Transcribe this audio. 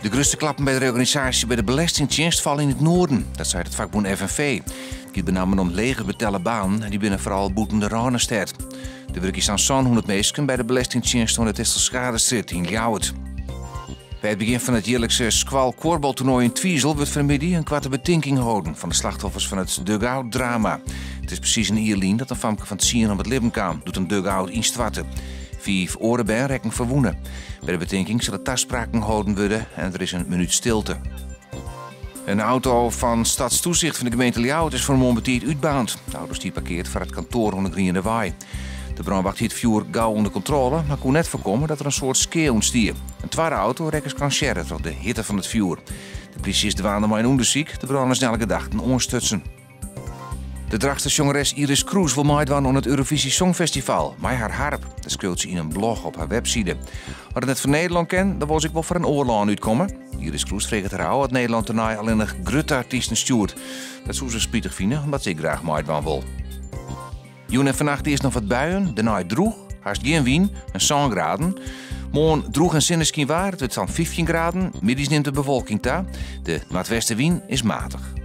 De grutste klappen by de reorganisaasje by de Belestingtsjinst falle yn it Noarden. Dat seit it fakbûn FNV. It giet benammen om leger betelle banen en dy binne foaral bûten de Rânestêd. Der wurkje sa'n 700 minsken by de Belestingtsjinst oan de Tesselschadestrjitte yn Ljouwert. By it begjin fan it jierlikse skoalkuorbaltoernoai yn Twizel wurdt fanmiddei in koarte betinking holden fan de slachtoffers fan it dugout-drama. It is presys in jier lyn dat in famke fan tsien om it libben kaam doe't in dugout ynstoarte. Fiif oare bern rekken ferwûne. By de betinking sille taspraken holden wurde en der is in minút stilte. In auto fan Stadstoezicht fan de gemeente Ljouwert is fan 'e moarn betiid útbaarnd. De auto stie parkeard foar it kantoar oan de Grienewei. De brânwacht hie it fjoer gau ûnder kontrôle, mar koe net foarkomme dat der in soad skea ûntstie. In twadde auto rekke skansearre troch de hitte fan it fjoer. De plysje is dwaande mei in ûndersyk. De brân is nei alle gedachten oanstutsen. De Drachtster sjongeres Iris Kroes wol meidwaan oan it Eurovisie Songfestival mei har harp. Dat skriuwt se yn in blog op har webside. As it net foar Nederlân kin, dan wol se ek wol foar in oar lân útkomme. Iris Kroes freget har ôf oft Nederlân tenei allinnich grutte artysten stjoert. Dat soe se spitich fine, omdat se ek graach meidwaan wol. Jûn en fannacht earst noch wat buien, dêrnei drûch, hast gjin wyn en sân graden. Moarn drûch en sinneskynwaar, it wurdt sa'n 15 graden. Middeis nimt de bewolking ta. De noardwestewyn is matich.